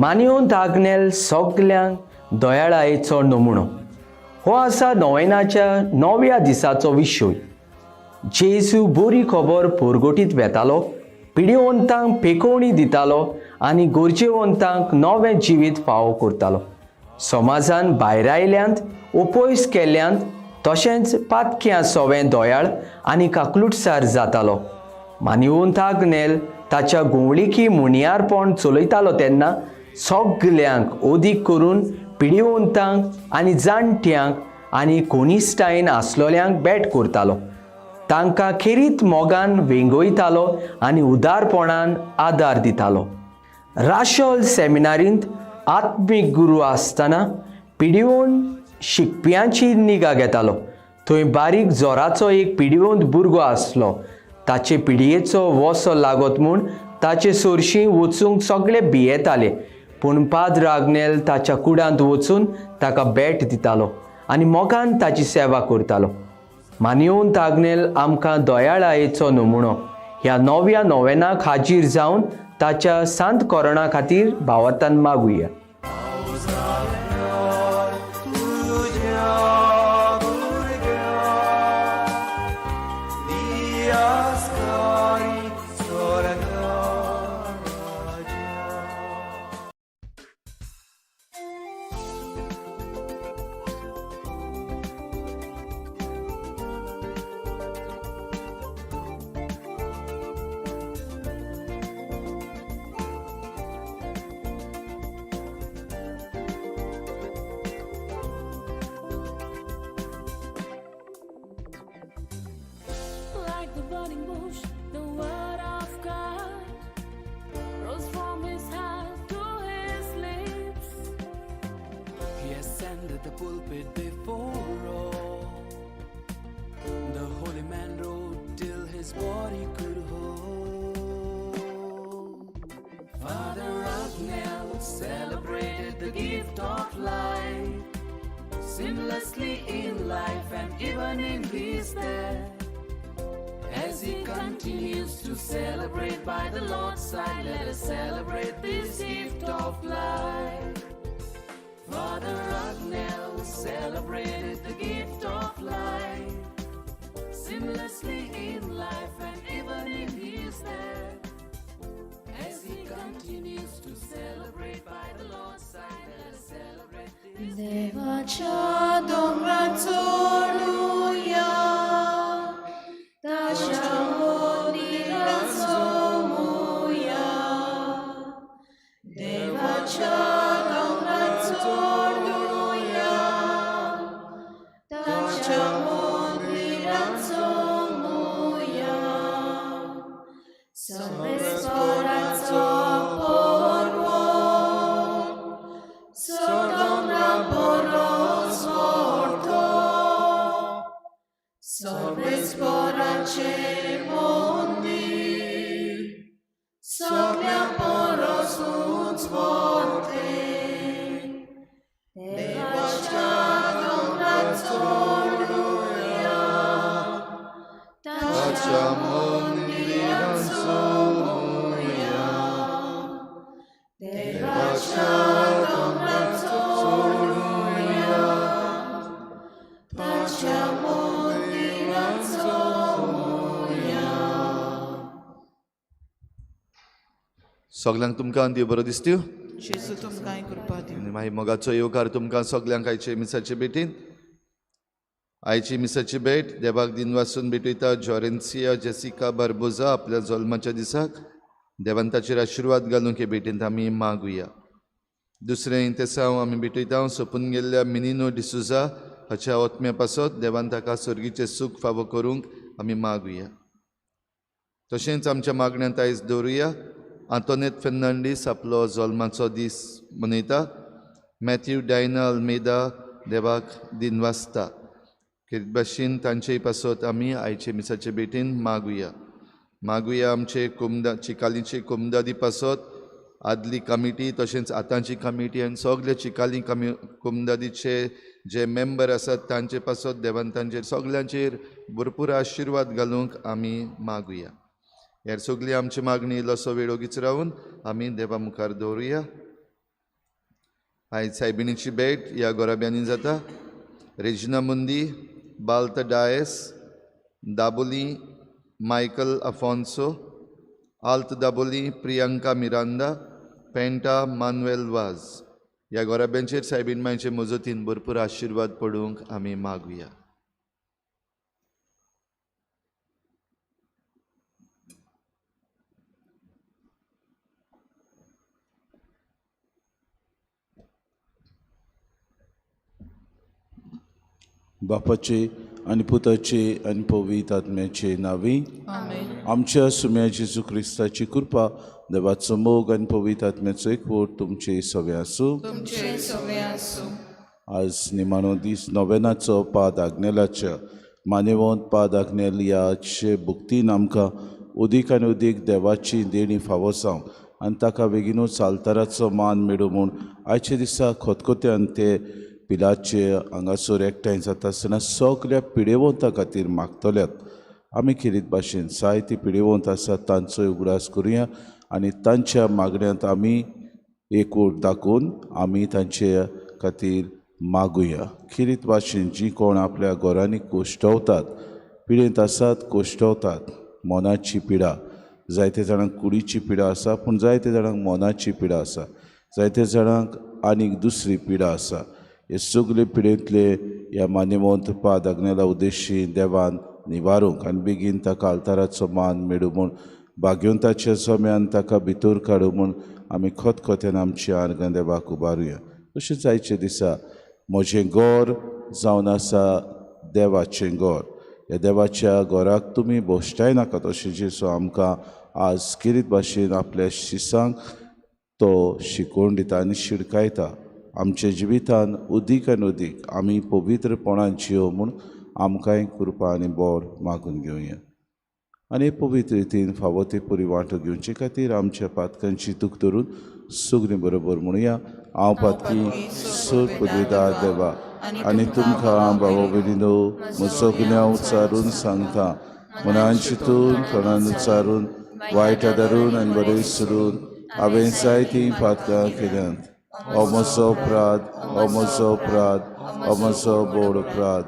मानयोन आग्नेल सगल्यांक दयाळायेचो नमुनो हो आसा नोवेनाच्या णव्या दिसाचो विशय. जेजू बरी खबर पोरगोटीत वेतालो, पिडिवंतांक पेकोवणी दितालो आनी गरजेवंतांक नवें जिवीत फावो करतालो. समाजान भायरायल्यांत, उपयस केल्ल्यांत तशेंच पातक्यां सोवें दयाळ आनी काकलुटसार जातालो. मानिवंत आग्नेल ताच्या घुंवळिकी मुनियारपण चलयतालो तेन्ना सगल्यांक अदीक करून पिडिवंतांक आनी जाणट्यांक आनी कोनिस्टायन आसलोल्यांक भेट करतालो. तांकां खेरीत मोगान वेंगयतालो आनी उदारपणान आदार दितालो. राशोल सेमिनारींत आत्मीक गुरू आसतना पिडिवन शिकप्यांची निगा घेतालो. थंय बारीक जोराचो एक पिडिवंत भुरगो आसलो. ताचे पिडयेचो वसो लागत म्हूण ताचे सरशीं वचूंक सगळे भियेताले, पूण पाद्र आग्नेल ताच्या कुडांत वचून ताका भेट दितालो आनी मोगान ताची सेवा करतालो. मानिवंत आग्नेल आमकां दयाळायेचो नमुनो. ह्या नव्या नोवेनाक हाजीर जावन ताच्या सांत कोरणा खातीर भावार्थान मागुया. Like the burning bush, the word of God rose from his heart to his lips. He ascended the pulpit before all. The holy man wrote till his body could hold. Father Agnel celebrated the gift of life seamlessly in life and even in his death. As he continues to celebrate by the Lord's side, let us celebrate this gift of life. Father Agnel celebrated the gift of life seamlessly in life and even in his death. As he continues to celebrate by the Lord's side, let us celebrate this. देवाच्या दोंगरार चडुया, ताच्या मंदिरांत सोमुया. देवाच्या दोंगरार चडुया, ताच्या मंदिरांत सोमुया. सर्वेस्पराचो पर्वत दोंगरा परस व्हड तो. सर्वेस्पराचें मंदीर सगळ्या परस उंच व्हड तें. देवाच्या दोंगरार चडुया, ताच्या मंदिरांत सोमुया. देवाच्या दोंगरार चडुया, ताच्या मंदिरांत सोमुया. सगल्यांक तुमकां देव बरो दिसत्यो. जेजू तुमकांय कृपा दिवं. आनी मागीर मोगाचो येवकार तुमकां सगल्यांक आयचे मिसाचे भेटीन. आयची मिसाची भेट देवाक दिनवासून भेटयता जॉरेन्सिया जेसिका बार्बोजा आपल्या जल्माच्या दिसाक. देवान ताचेर आशिर्वाद घालूंक हे भेटींत आमी मागुया. दुसरें इंतेसांव आमी भेटयता सोंपून गेल्ल्या मिनिनो डिसुजा हाच्या ओतम्या पासत. देवान ताका सर्गीचें सूख फावो करूंक आमी मागुया. तशेंच आमच्या मागण्यांत आयज दवरुया आंतोनेत फेर्नांडीस आपलो जल्माचो दीस मनयता. मॅथ्यू डायना अल्मेदा देवाक दिनवासता. भाशेन तांचे पासत आमी आयचे मिसाचे भेटीन मागुया. मागुया आमचे कुमदा चिकालीचे कुमदादी पासत, आदली कमिटी तशेंच आतांची कमिटी आनी सगळे चिकाली कुमदादीचे जे मेंबर आसात तांचे पासत देवान तांचेर सगल्यांचेर भरपूर आशिर्वाद घालूंक आमी मागुया. ह्या सगळी आमची मागणी इल्लोसो वेळ ओगीच रावन आमी देवा मुखार दवरुया. आयज सायबिणीची भेट ह्या गोराब्यांनी जाता. रेजिना मुंदी, बाल्त डायस, दाबोली, मायकल अफोन्सो, आल्त दाबोली, प्रियंका मिरांदा, पेंटा मानुएल वाज ह्या गोराब्यांचेर सायबीण मांयचे मजतीन भरपूर आशिर्वाद पडूंक आमी मागुया. बापाचे आनी पुताचे आनी पवित्र आत्म्याचे नांवी आमच्या सुम्या जेजू क्रिस्ताची कृपा, देवाचो मोग आनी पवित्र आत्म्याचो एकवट तुमचे सगळे आसूं. तुमचे सगळे आसूं. आज निमाणो दीस नोवेनाचो पाद आग्नेलाच्या मानेवंत पाद आग्नेल ह्याचे भुक्तीन आमकां उदीक आनी उदीक देवाची देणी फावो जावं आनी ताका बेगीनूच आल्ताराचो मान मेळूं म्हूण आयच्या दिसा खतखत्यान ते पिलाचे हांगासर एकठांय जाता आसतना सगल्या पिडेवंता खातीर मागतल्यात. आमी खेरीत भाशेन जायते पिडेवंत आसात तांचोय उगडास करुया आनी तांच्या मागण्यांत आमी एकवट दाखोवन आमी तांचे खातीर मागुया. खेरीत भाशेन जी कोण आपल्या घरांनी कोश्टवतात, पिडेंत आसात, कोश्टवतात, मनाची पिडा, जायते जाणांक कुडीची पिडा आसा पूण जायते जाणांक मनाची पिडा आसा, जायते जाणांक आनीक दुसरी पिडा आसा. हे सगळे पिडेंतले ह्या मानेवंत पाद आग्नेला उद्देशी देवान निवारूंक आनी बेगीन ताका आल्ताराचो मान मेळूं म्हूण भाग्यवंताच्या सम्यान ताका भितर काडूं म्हूण आमी खतखत्यान आमची आर्गां देवाक उबारुया. तशेंच आयच्या दिसा म्हजें घर जावन आसा देवाचें घर, ह्या देवाच्या घराक तुमी भश्टाय नाकात अशें जेजू आमकां आज खेरीत भाशेन आपल्या शिसांक तो शिकोवन दिता आनी शिडकायता. आमच्या जिवितान उदीक आनी उदीक आमी पवित्रपणान जियो म्हूण आमकांय कृपा आनी बोर मागून घेवया. आनी पवित्र रितीन फावो ते पुरी वांटो घेवचे खातीर आमच्या पातकांची दूख धरून सगळीं बरोबर म्हणुया. हांव पातकी सोद पदवीदार देवा आनी तुमकां भाव भयणीनो म्हजो गुन्यांव उच्चारून सांगता, मनान चिंतून तोंडान उच्चारून वायट धरून आनी बरें सोडून हांवें जायतीं पातकां केल्यांत. हो म्हजो अपराध, हो म्हजो अपराध, हो म्हजो बोड अपराध.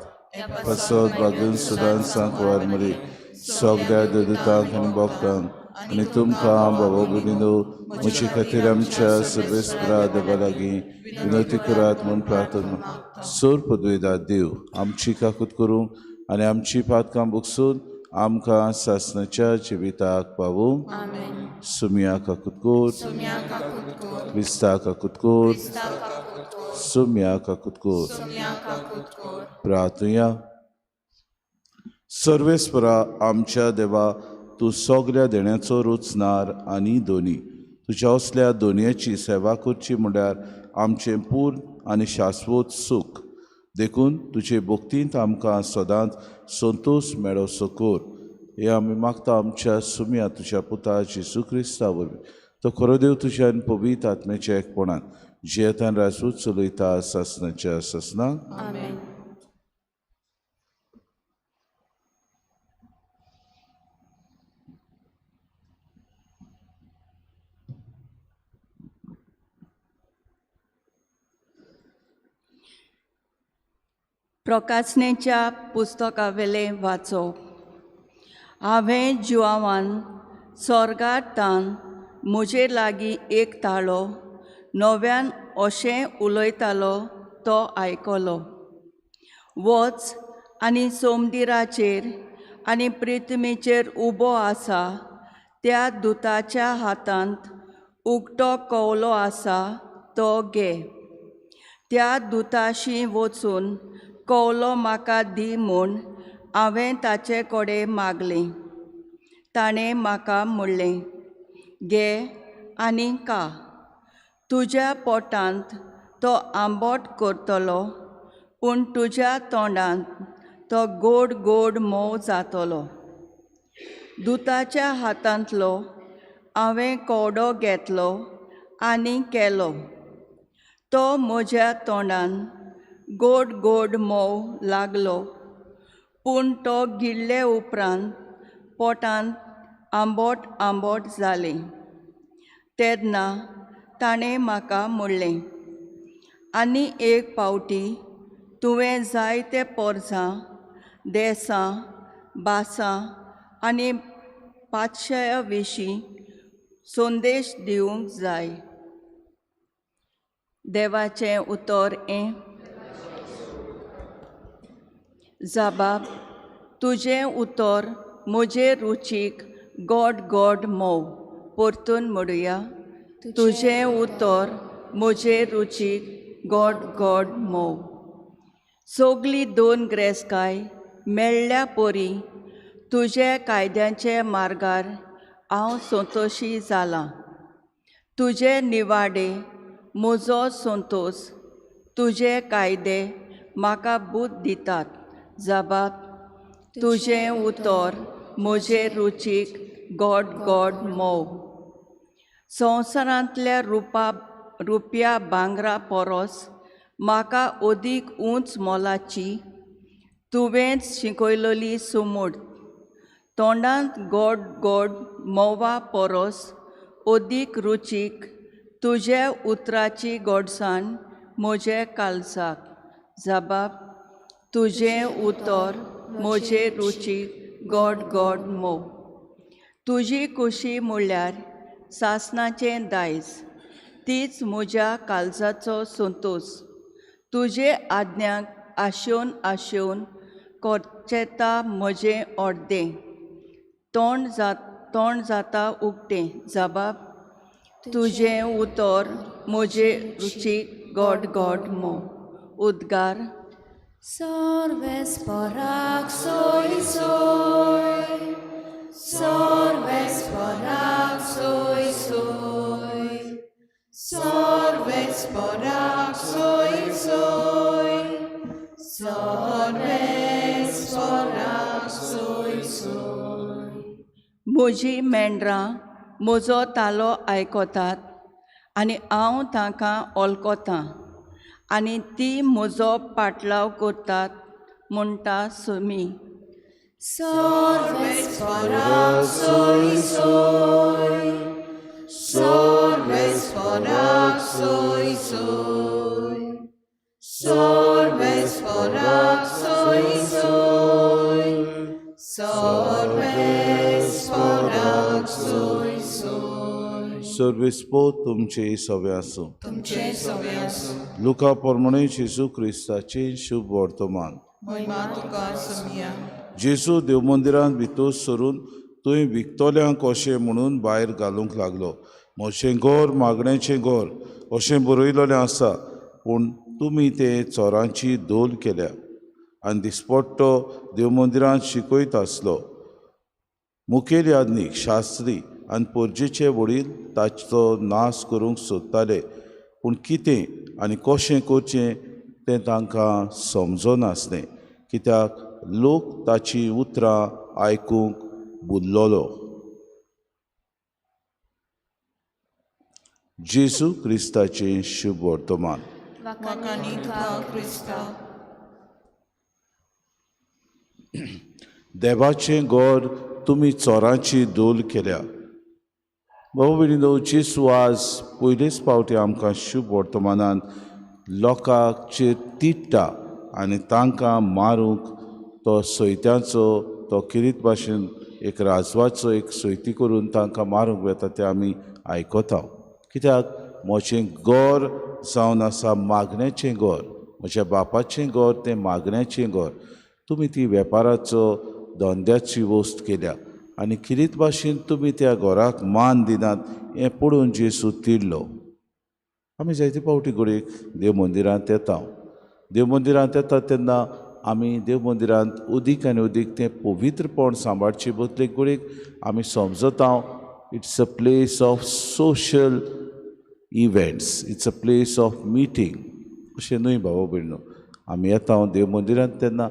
पासत बागून सदांच सांकवार मरी सगळ्या दुतांक आनी भक्तांक आनी तुमकां बाबा भयणीनो म्हजे खातीर आमच्या सर्वेस्परा देवा लागीं विनवती करात म्हूण प्रार्थना. सोर पदवेदार देव आमची काकूत करूंक आनी आमची पातकां बुकसून आमकां सासणाच्या जिविताक पावूंक. सुम्या काकूत कोर, क्रिस्ता काकूत कोर, सुम्या काकूत कोर. प्रार्थुया. सर्वेस्परा आमच्या देवा, तूं सगल्या देण्याचो रचणार आनी दोनी, तुज्या असल्या दोनयेची सेवा करची म्हणल्यार आमचें पूर्ण आनी शाश्वत सूख. देखून तुजे भक्तींत आमकां सदांच संतोश मेळोसो कर. हे आमी मागता आमच्या सुम्या तुज्या पुता जेजू क्रिस्ता वरवीं. तो खरो देव तुज्या आनी पवित्र आत्म्याच्या एकपणान जियेतान राजूच चलयता सासणाच्या सासणाक. प्रकाशनेच्या पुस्तकावेलें वाचप. हांवें जुआवान स्वर्गांतान म्हजे लागीं एक ताळो नव्यान अशें उलयतालो तो आयकलो. वच आनी सोमदिराचेर आनी प्रिथ्मीचेर उबो आसा त्या दुताच्या हातांत उक्तो कवलो आसा तो घे. त्या दुताशी वचून कवलो म्हाका दी म्हूण हांवें ताचे कडेन मागलें. ताणें म्हाका म्हणलें, घे आनी का, तुज्या पोटांत तो आंबट करतलो पूण तुज्या तोंडांत तो गोड गोड मोव जातलो. दुताच्या हातांतलो हांवें कवडो घेतलो आनी केलो. तो म्हज्या तोंडान गोड गोड मोव लागलो पूण तो गिळ्ळे उपरांत पोटांत आंबट आंबट जालें. तेन्ना ताणें म्हाका म्हणलें, आनी एक पावटी तुवें जायते पोरसां, देसां, भासां आनी पातशाया विशीं संदेश दिवंक जाय. देवाचें उतर हें. जबाब, तुजें उतर म्हजे रुचीक गोड गोड मोव. परतून म्हणुया, तुजें उतर म्हजे रुचीक गोड गोड मोव. सगली दोन ग्रेसकाय मेळ्ळ्या परी तुजे कायद्याचे मार्गार हांव संतोशी जालां. तुजे निवाडे म्हजो संतोश, तुजे कायदे म्हाका बूद दितात. जबाब, तुजें उतर म्हजे रुचीक गोड गोड मोव. संवसारांतल्या रुपया भांगरा पोरोस म्हाका अदीक उंच मोलाची तुवेंच शिकयलोली सुमूट. तोंडांत गोड गोड म्होंवा पोरोस अदीक रुचीक तुज्या उतराची गोडसाण म्हजे काळजाक. जबाब, तुजें उतर म्हजे रुचीक गोड गोड मोव. तुजी खुशी म्हणल्यार सासणाचें दायज, तीच म्हज्या काळजाचो संतोश. तुजे आज्ञाक आशेवन आशेवन कोरचेता म्हजें अर्दें, तोंड जाता उक्तें. जबाब, तुजें उतर म्हजे रुचीक गोड गोड मोव. उद्गार. Sorves porak soy soy, sorves porak soy soy, sorves porak soy soy, sorves porak soy soy. म्हजी मेंढरां म्हजो तालो आयकतात आनी हांव तांकां वळखतां आनी ती म्हजो पाटलाव करतात म्हणटा Sumi. Sorves porak soy soy, sorves porak soy soy, sorves porak soy soy, sorves porak soy soy. सर्वेस्पोत तुमचे सवे आसूं. तुमचे सवे आसूं. लुका प्रमाणे जेजू क्रिस्ताचें शुभ वर्तमान. महिमा तुका समिया. जेजू देवमंदिरांत भितर सरून थंय विकतल्यांक अशें म्हणून भायर घालूंक लागलो, म्हजें घर मागण्याचें घर अशें बरयलेलें आसा, पूण तुमी तें चोरांची धोल केल्या. आनी दिसपट्टो देवमंदिरांत शिकयत आसलो. मुखेल याज्ञीक, शास्त्री आनी परजेचे वडील ताचो नाश करूंक सोदताले, पूण कितें आनी कशें करचें तें तांकां समजनासलें, कित्याक लोक ताची उतरां आयकूंक बुल्लोलो. जेजू क्रिस्ताचें शुभ वर्तमान. वाखाणी तुका क्रिस्ता. देवाचें घर तुमी चोरांची धोल केल्या. भाऊ भयणीनो, जेजू आज पयलेच फावटी आमकां शुभ वर्तमानान लोकांचेर तिडटा आनी तांकां मारूंक तो सैत्याचो तो किरीत भाशेन एक राजवाचो एक सैती करून तांकां मारूंक वता तें आमी आयकता. कित्याक म्हजें घर जावन आसा मागण्याचें घर, म्हज्या बापाचें घर तें मागण्याचें घर, तुमी ती वेपाराचो धंद्याची वस्त केल्या आनी किरीत भाशेन तुमी त्या घराक मान दिनात हें पळोवन जेजू तिडलो. आमी जायते फावटी घडयेक देव मंदिरांत येता. देव मंदिरांत येता तेन्ना आमी देव मंदिरांत अदीक आनी अदीक तें पवित्रपण सांबाळचे बदले घडयेक आमी समजता it's a place of social events, it's a place of meeting. अशें न्हय भावा भयणो, आमी येता देव मंदिरांत तेन्ना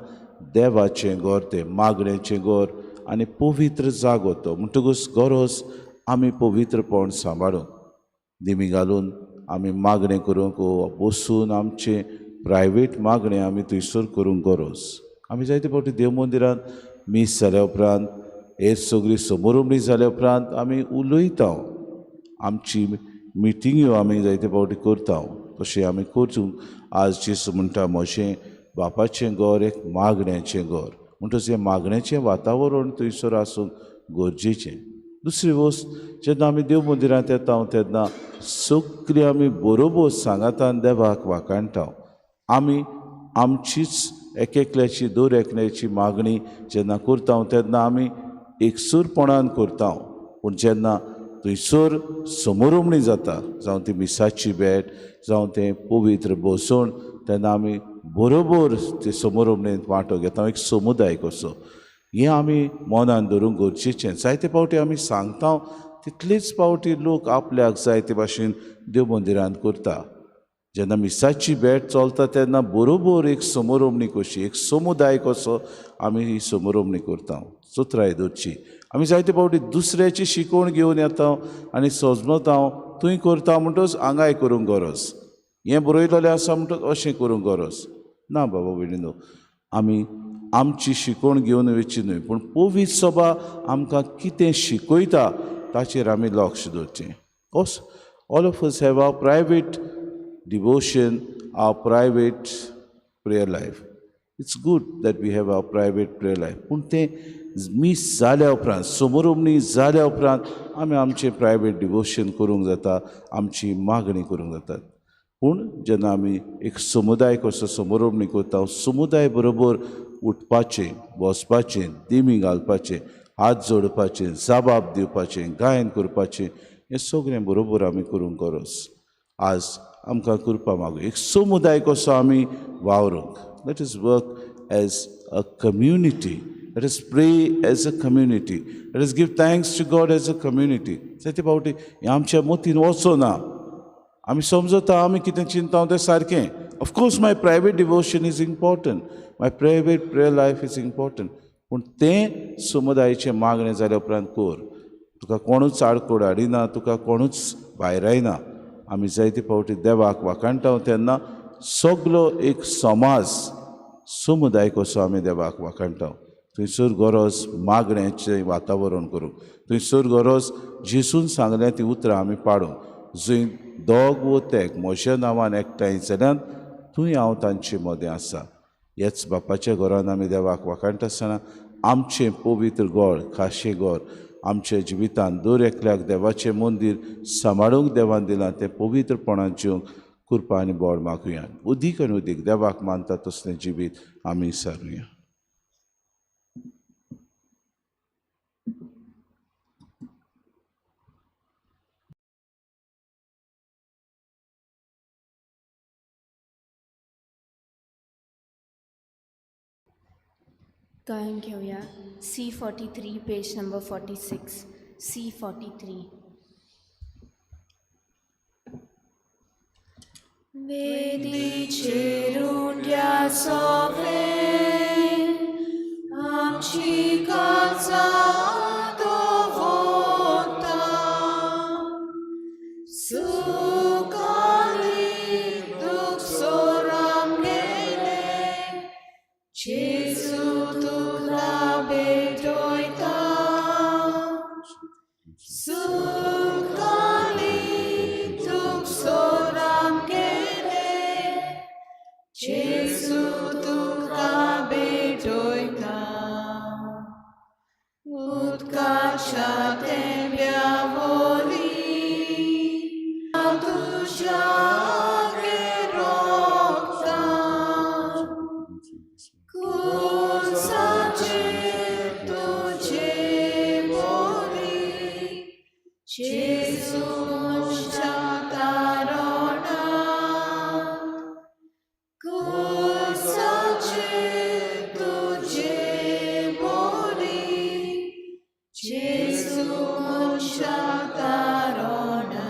देवाचें घर तें मागण्याचें घर आनी पवित्र जागो तो, म्हणटकूच गरज आमी पवित्रपण सांबाळूंक, दिमी घालून आमी मागणें करूंक, बसून आमचें प्रायवेट मागणें आमी थंयसर करूंक गरज. आमी जायते फावटी देव मंदिरांत मीस जाल्या उपरांत हेर सगळी समोरमणी जाल्या उपरांत आमी उलयता, आमची मिटिंग्यो आमी जायते फावटी करता. तशें आमी करूंक आज जेजू म्हणटा म्हजें बापाचें घर एक मागण्याचें घर. म्हणटच हें मागण्याचें वातावरण थंयसर आसूंक गरजेचें. दुसरी वस्त, जेन्ना आमी देव मंदिरांत येता तेन्ना सगळीं आमी बरोबर सांगातान देवाक वाखाणटा. आमी आमचीच एक एकल्याची दर एकल्याची मागणी जेन्ना करता तेन्ना आमी एकसूरपणान करता. पूण जेन्ना थंयसर समोरमणी जाता, जावं ती मिसाची भेट, जावं तें पवित्र बसवण, तेन्ना आमी बरोबर ते समोरमणेंत वांटो घेता, एक समुदाय कसो. हें आमी मनान धरूंक गरजेचें. जायते फावटी आमी सांगता तितलीच फावटी लोक आपल्याक जाय ते भाशेन देव मंदिरांत करता. जेन्ना मिसाची भेट चलता तेन्ना बरोबर एक समोरमणी कशी, एक समुदाय कसो आमी ही समोरमणी करता. चतुराय दवरची. आमी जायते फावटी दुसऱ्याची शिकवण घेवन येता आनी सजमता थंय करता म्हणटच हांगाय करूंक गरज, हें बरयलेलें आसा म्हणटच अशें करूंक गरज ना. बाबा भयणीनो, आमी आमची शिकवण घेवन वचची न्हय, पूण पवित्र सभा आमकां कितें शिकयता ताचेर आमी लक्ष दवरचें. All of us have our private devotion, our private prayer life. It's good that we have our private prayer life. पूण तें मीस जाल्या उपरांत, समोरमणी जाल्या उपरांत आमी आमचें प्रायवेट डिवोशन करूंक जाता, आमची मागणी करूंक जाता. पूण जेन्ना आमी एक समुदाय कसो समोरमणी करता, समुदाय बरोबर उठपाचें, बसपाचें, दिमी घालपाचें, हात जोडपाचें, जबाब दिवपाचें, गायन करपाचें, हें सगळें बरोबर आमी करूंक गरज. आज आमकां कृपा मागू एक समुदाय कसो आमी वावरूंक. Let us work as a community, let us pray as a community, let us give thanks to God as a community. जायते फावटी हें आमच्या मतीन वचना. आमी समजता आमी कितें चिंता तें सारकें. Of course my private devotion is important, my private prayer life is important. पूण तें समुदायाचें मागणें जाल्या उपरांत कर. तुका कोणूच आडकोड हाडिना, तुका कोणूच भायरायना. आमी जायते फावटी देवाक वाखाणटा तेन्ना सगलो एक समाज, समुदाय कसो आमी देवाक वाखाणटा. थंयसर गरज मागण्याचें वातावरण करूंक, थंयसर गरज जेजून सांगलें ती उतरां आमी पाडूंक. जंय दोग वो तेग म्हज्या नांवान एकठांय जाल्यार थंय हांव तांचे मदें आसा. ह्याच बापाच्या घरान आमी देवाक वाखाणटा आसतना आमचें पवित्र घर, खाशें घर, आमच्या जिवितांत दर एकल्याक देवाचें मंदीर सांबाळूंक देवान दिलां तें पवित्रपणान जिवंक कृपा आनी बळ मागुया. उदीक आनी उदीक देवाक मानता तसलें जिवीत आमी सारुया. गायन घेऊया C43 page number 46. C43. वेदीचेरुंड्या सोवे आमची काळजां दवरता, सुखांनी दुखसोर आमगेले जेजू तुका भेटयता, सुखांनी दुखसोर आमगेले जेजू तुका भेटयता. उदकाच्या तेंब्या वरी तुज्या रोगतान, कुर्साचेर तुजे बोली जेजू मनशा तारणा, कुर्साचेर तुजे बोली जेजू मनशा तारणा.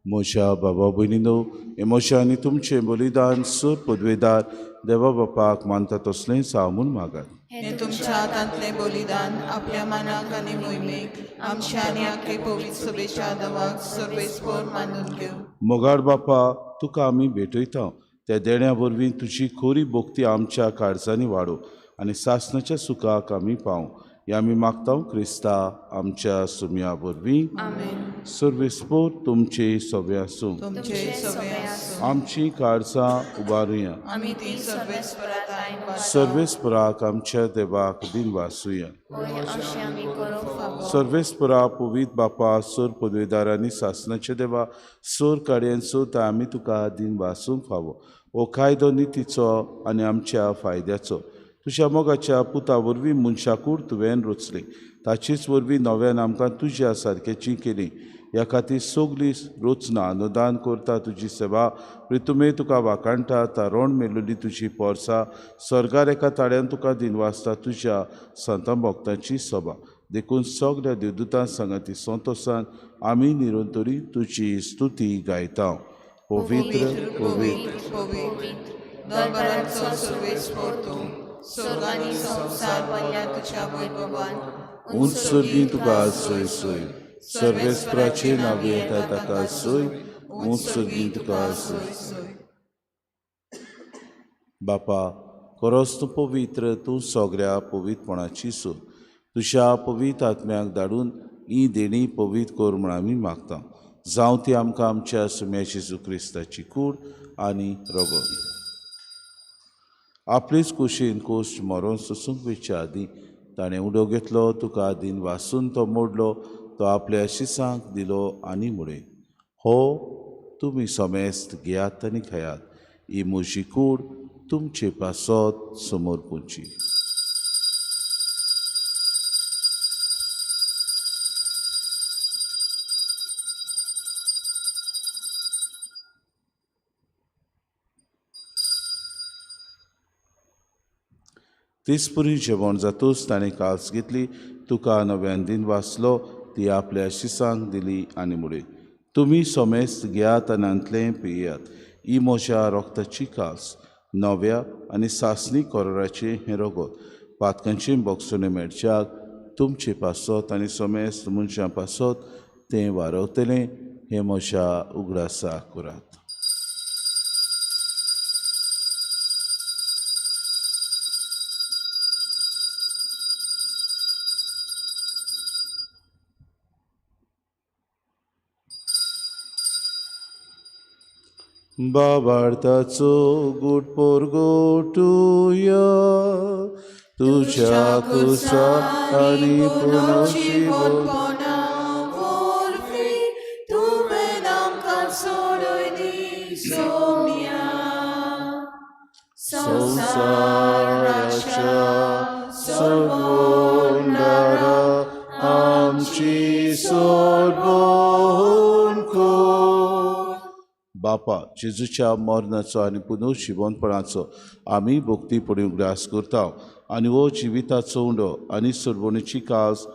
म्हज्या बाबा भयणीनो, हें म्हजें आनी तुमचें बलिदान सर पदवेदार देवा बापाक मानता तसलेंच हांव म्हूण मागात. हें तुमच्या हातांतलें बलिदान आपल्या मनाक आनी मोहिमेक आमच्या आनी आख्खे पवित्र सभेच्या देवाक सर्वेस्पोर मानून घेवं. मोगाळ बापा, तुका आमी भेटयता त्या देण्या वरवीं तुजी खोरी भक्ती आमच्या काळजांनी वाडोव आनी सासणाच्या सुखाक आमी पावूं. हें आमी मागता क्रिस्ता आमच्या सुमया वरवीं. आमेन. सर्वेस्पोर तुमचे सोबे आसूं. तुमचे सगळे आसूं. आमची काळजां उबारुया. आमी ती सर्वेस्परात आयन. सर्वेस्पराक आमच्या देवाक दिन वासुया. होय, अशें आमी करूंक फावो. सर्वेस्परा पवित्र बापा, सोर पदवेदार आनी सासणाचे देवा, सोर काडयेन सोता आमी तुका दिन वासूंक फावो. हो कायदो नितीचो आनी आमच्या फायद्याचो. तुज्या मोगाच्या पुता वरवीं मनशाकूड तुवें रचली, ताचेच वरवीं नव्यान आमकां तुज्या सारकेची केली. ह्या खातीर सगली रचना अनुदान करता तुजी सेवा प्रितुमे तुका वाखाणटा. तारोण मेलोली तुजी पोरसा सर्गार एका ताळ्यान तुका दिनवासता तुज्या संतां भक्तांची सभा. देखून सगल्या देवदूतां सांगाती संतोसान आमी निरंतरी तुजी स्तुती गायता. पवित्र, पवित्र, पवित्र, दरबाराचो सर्वेस्पोर तूं, स्वर्ग आनी संवसार भरल्या तुज्या वैभवान. उंच सर्गीं तुका सोय सोय, सर्वेस्पराचे नांव येता ताका सोय, उंच सर्गीं तुका सोय. सोय. बापा, खरोच तूं पवित्र, तूं सगळ्या पवित्रपणाची सूर. तुज्या पवित्र आत्म्याक धाडून ही देणी पवित्र कर म्हूण आमी मागता. जावं ती आमकां आमच्या सुम्या जेजू क्रिस्ताची कूड आनी रगत. आपलेच कुशीन कोश्ट मरोन सोसूंक वयच्या आदीं ताणें उडो घेतलो, तुका आदीन वासून तो मोडलो, तो आपल्या शिसांक दिलो आनी म्हळें, हो तुमी समेस्त घेयात आनी खायात, ही म्हजी कूड तुमचे पासत समोर पुची. तेचपुरी जेवण जातूच ताणें काल्स घेतली, तुका नव्यान दिन वाचलो, ती आपल्या शिसांक दिली आनी म्हळें, तुमी समेस्त घेयात आनी हांतलें पियात, ही म्हज्या रोगताची काल्स, नव्या आनी सासणी कोराचें हें रगत, पातकांची बोगसणें मेळच्याक तुमचे पासत आनी समेस्त मनशां पासत तें वारवतलें. हें म्हज्या उगडासा करात. बाबार्थाचो गुट पोरगोटुया तुज्या कुसा आनी पुनोशी संवसाराच्या सोडवणारा आमची सोडवण कर. बापा, जेजूच्या मरणाचो आनी पुनर्जिवनपणाचो आमी भक्तीपणी उगडास करता आनी हो जिविताचो उंडो आनी सोडवणेची कास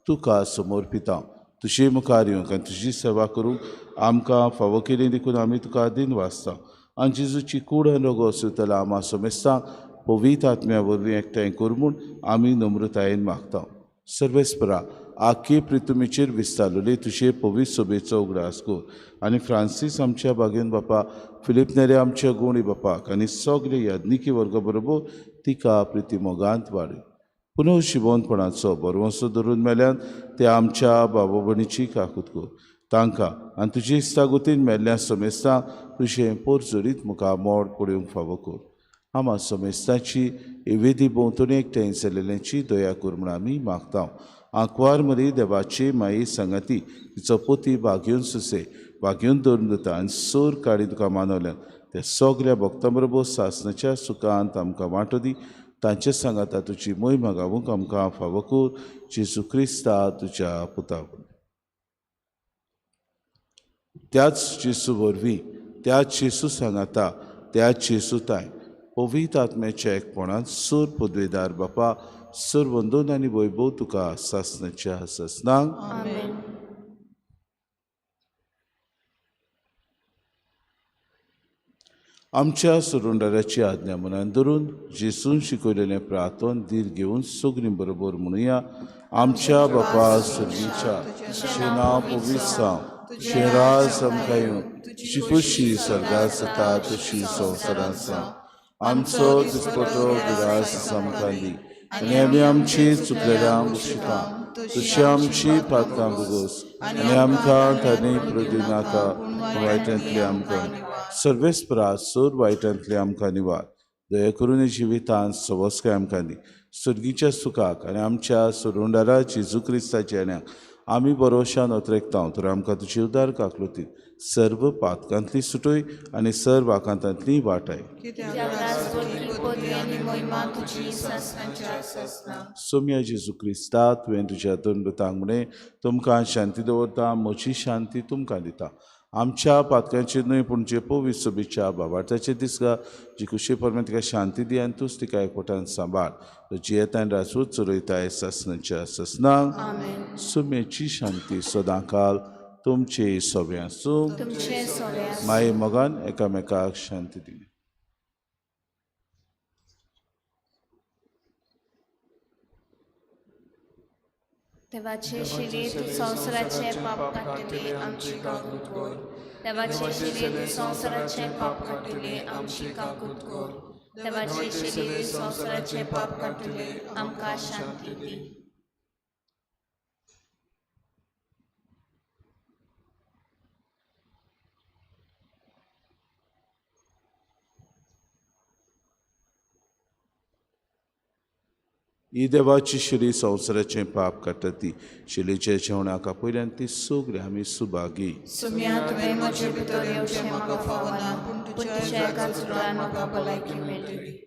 तुका समर्पिता. तुजे मुखार येवंक आनी तुजी सेवा करूंक आमकां फावो केली देखून आमी तुका दिन वाचता. आनी जेजूची कूड आनी रगत सुतला आमा समेस्तांक पवित्र आत्म्या वरवीं एकठांय कर म्हूण आमी नम्रतायेन मागता. सर्वेस्परा, आख्खे प्रितुमेचेर विस्तारलेले तुजे पवित्र सोबेचो उगडास कर आनी फ्रांसीस आमच्या बागेन बापा, फिलीप नेरे आमच्या गुणी बापाक आनी सगळे याज्ञिकी वर्गा बरोबर तिका प्रिती मोगांत वाडय. पुनर्जिवनपणाचो बरवंसो धरून मेल्यान ते आमच्या बाबा भयणीची काकूत कर. तांकां आनी तुजे इस्तागुतीन मेल्ल्या समेस्तांक तुजें पोरजोरीत मुखार मोड पळोवंक फावो कर. आमा समेस्तांची वेदी भोंवतणी एकठांय जाल्ल्यांची दया कर म्हूण आमी मागता. आंकवार मरी देवाची माई सांगाती तिचो पोती भाग्योन सुसे भाग्योन दवरून दिता आनी सोर काडी तुका मानवल्यान त्या सगल्या भक्तां बरोबर सासणाच्या सुखांत आमकां वांटो दी. तांचे सांगाता तुजी मोहिमा गावूंक आमकां फावो कर. जेजू क्रिस्ता तुज्या पुता. त्याच जेजू वरवीं, त्याच जेजू सांगाता, त्याच जेजू ताय पवित्र आत्म्याच्या एकपणांत सूर पदवेदार बापा, सूर वंदून आनी वैभव तुका सासणाच्या सासणांक. आमच्या सुरुंडाराची आज्ञा मनान धरून जेजून शिकयलेलें प्रार्थन धीर घेवन सगळीं बरोबर म्हणुया. आमच्या बापा सर्गीच्या, तुजें नांव पवित्र जावं, तुजें राज आमकां येवं, तुजी खोशी सर्गात जाता तशी संवसारांत जावं. आमचो दिसपटो गिरास आमकां दी आनी आमी आमची चुकलेल्या बक्षिता तशी आमची पातकां भोगोस आनी आमकां तांणी प्रदिव नाका, पूण वायटांतली आमकां सर्वेस्परा सोर वायटांतली आमकां निवार. दया करून जिवितांत सवस्काय आमकां दी, सर्गीच्या सुखाक आनी आमच्या सोडवणदारा जेजू क्रिस्ताच्या येण्याक आमी बरोवशान अत्रेकता. तर आमकां तुजी उदार काकलुतीत सर्व पातकांतली सुटय आनी सर्व आकांतांतली वाटाय. सोम्या जेजू क्रिस्ता, तुवें तुज्या दंडतांक म्हणें, तुमकां शांती दवरता, म्हजी शांती तुमकां दिता. आमच्या पातकांचेर न्हय पूण जे पवित्र सभेच्या बाबार्थाचेर दिसता, जी कुशी परमेन तिका शांती दी आनी तूंच तिका एकवटान सांबाळ. जियेता आनी राजवट चलयताय सासणाच्या सासणाक. सुम्याची शांती सदांकाल तुमचे सोबे आसूं. माये मोगान एकामेकाक शांती दी. देवाचे शिरे तूं संवसाराचे पाप काडटले, आमची काकूत कर. देवाचे शिरे तूं संवसाराचे पाप काडटले, आमची काकूत कर. देवाचे शिरे तूं संवसाराचे पाप काडटले, आमकां शांती दी. ही देवाची शिरी संवसाराचें पाप काडटा ती शिलीच्या जेवणाक आपयल्यान ती सगळी आमी सुभागी. सुम्या तुवें म्हजे भितर येवचें म्हाका फावना, पूण तुज्या एकाच उतरान म्हाका भलायकी मेळटली.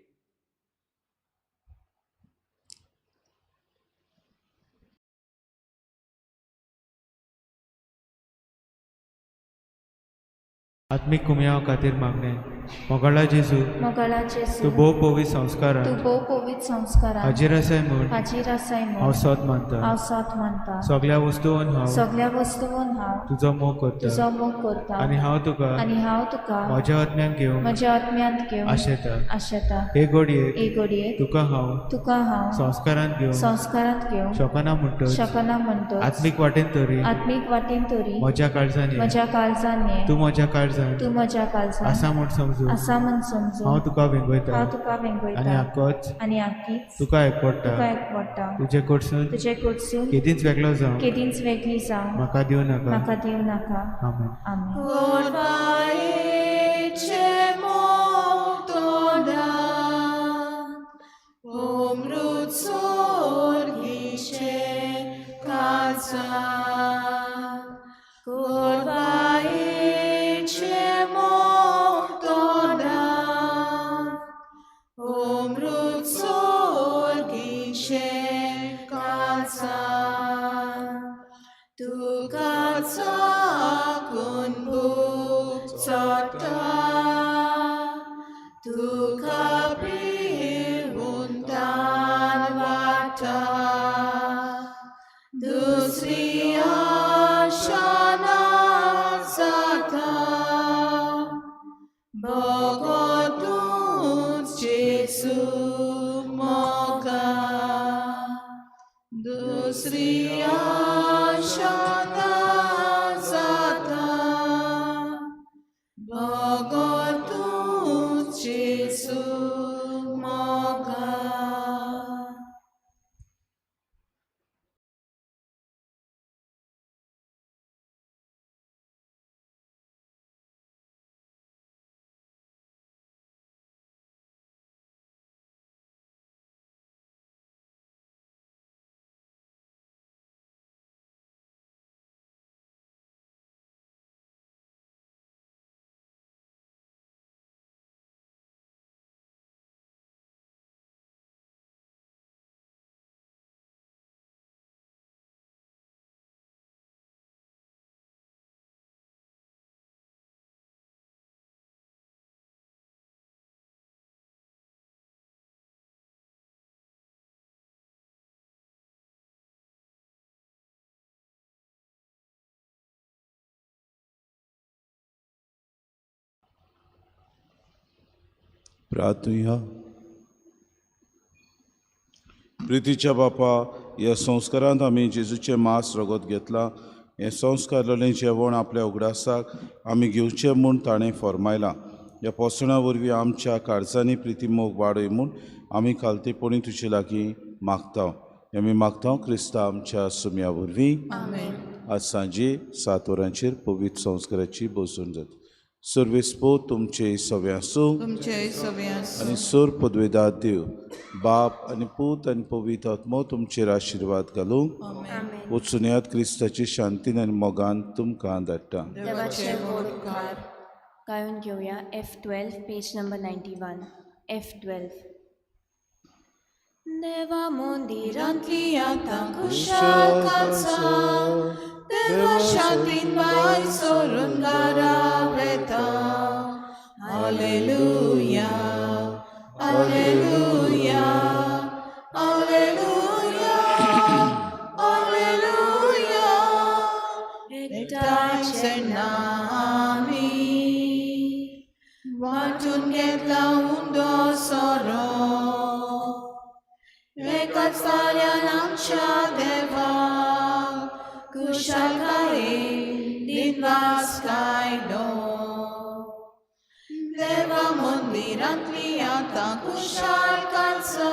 आत्मीक कुमयाव खातीर मागणें. मोगाळा जेजू, मोगाळा जेजू, तूं भोव पवित्र संस्कारान, तूं भोव पवित्र संस्कारान हाजीर आसाय म्हूण, हाजीर आसाय म्हूण हांव सत मानता. हांव सत मानता. सगळ्या वस्तून हांव, सगळ्या वस्तून हांव तुजो मोग करता, तुजो मोग करता आनी हांव तुका, आनी हांव तुका म्हज्या आत्म्यान घेवंक, म्हज्या आत्म्यांत घेवंक आशेता. आशेता. हे घडयेक, हे घडयेक तुका हांव, तुका हांव संस्कारांत घेवंक, संस्कारांत घेवंक शकना म्हणटच, शकना म्हणटच, आत्मीक वाटेन तरी, आत्मीक वाटेन तरी म्हज्या काळजान ये. म्हज्या काळजान ये. तूं म्हज्या काळजान, तूं म्हज्या काळजान आसा म्हूण समजून, आसा म्हूण समजून हांव तुका वेंगयता, हांव तुका वेंगयता आनी आकोच, आनी आकीच तुका एकवडटा, तुका एकवडटा. तुजे कडसून, तुजे कडसून केदींच वेगळो जावं, केदींच वेगळी जावं म्हाका दिवं नाका. म्हाका दिवं नाका. आमेन. आमेन. गोडवायेचे मोग तोंडात, अमृत सोर्गीचे काळजात. गोडवायेचे मोग तोंडात, अमृत सोर्गीचे काळजात. तुका चाकून भूक चडटा, तुका पिवून तान वाडटा. दुसरी आशा ना जाता, भगतूच जेजू मोगा. दुसरी आशा ना जाता, भगतूच जेजू मोगा. प्रार्थुया. प्रितीच्या बापा, ह्या संस्कारांत आमी जेजूचें मांस रगत घेतलां. हें संस्कारलेलें जेवण आपल्या उगडासाक आमी घेवचें म्हूण ताणें फर्मायलां. ह्या पोसणां वरवीं आमच्या काळजांनी प्रिती मोग वाडय म्हूण आमी खालतेपणी तुजे लागीं मागता. हें आमी मागता क्रिस्ता आमच्या सुम्या वरवीं. आमेन. आज सांजे 7 वरांचेर पवित्र संस्काराची बसवण जाता. सर्वेस्पो तुमचे सगळे आसूं. तुमचे सगळे आसूं. आनी सोर पदवेदार देव बाप आनी पूत आनी पवित्र आत्मो तुमचेर आशिर्वाद घालूं. आमेन. वचुनयात क्रिस्ताची शांतीन आनी मोगान तुमकां धाडटा. देवाचे व्हड उपकार. गायोन घेवया F12, page number 91, F12. देवा मंदिरांतली रांतली आतां खुशाल कालसा, देवा शांतीन भायर सरून घरा वेता. Hallelujah, hallelujah, hallelujah, hallelujah. एकठांय चडना आमी वांटून घेतला उंडो सोरो, एकाच ताळ्यान आमच्या देवाक खुशालकायेन दिनवास कायलो. देवा मंदिरांतली आतां खुशाल कालसा.